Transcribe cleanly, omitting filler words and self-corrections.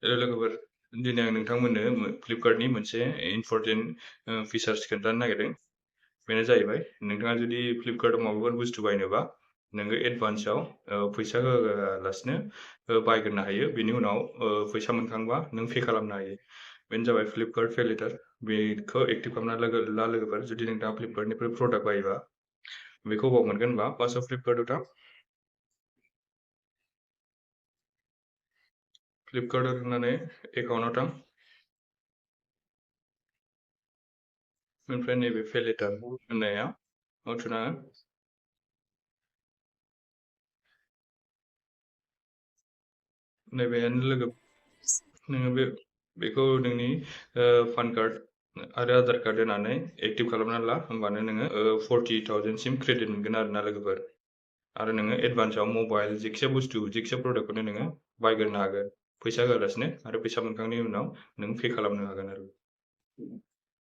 लोगोफोर दिनै आं नोंथांमोननो फ्लिपकार्टनि मोनसे इम्परटेन्ट फिचार्स खोन्थानो नागिरदों। बेनो जाहैबाय नोंथाङा जुदि फ्लिपकार्टआव माबाफोर बुस्थु बायनोबा नोङो एडभान्सआव फैसा होआलासिनो बायग्रोनो हायो। बेनि उनाव फैसा मोनखांबा नों पे खालामनो हायो। बेनो जाबाय फ्लिपकार्ट पे लेटार। बेखौ एक्टिभ खालामना ला लोगोफोर जुदि नोंथाङा फ्लिपकार्टनिफ्राय प्रडाक्ट बायोबा बेखौ बबाव मोनगोन होनबा फार्स्टआव फ्लिपकार्टआव थां। फ्लिपकार्टआव थांनानै एकाउन्टआव थां। ओमफ्राय नैबे पे लेटार होननाया थुना हो। नैबेहायनो लोगो नोङो बेखौ नोंनि पान कार्ड आरो आधार कार्ड होनानै एक्टिभ खालामनानै ला। होमबानो नोङो 40,000 सिम क्रेडिट मोनगोन आरोना लोगोफोर। आरो नोङो एडभान्सआव मबाइल जेखिजाया बुस्थु जेखिजाया प्रडाक्टखौनो नोङो बायग्रोनो हागोन फैसा होआलासिनो। आरो फैसा मोनखांनायनि उनाव नों पे खालामनो हागोन आरो।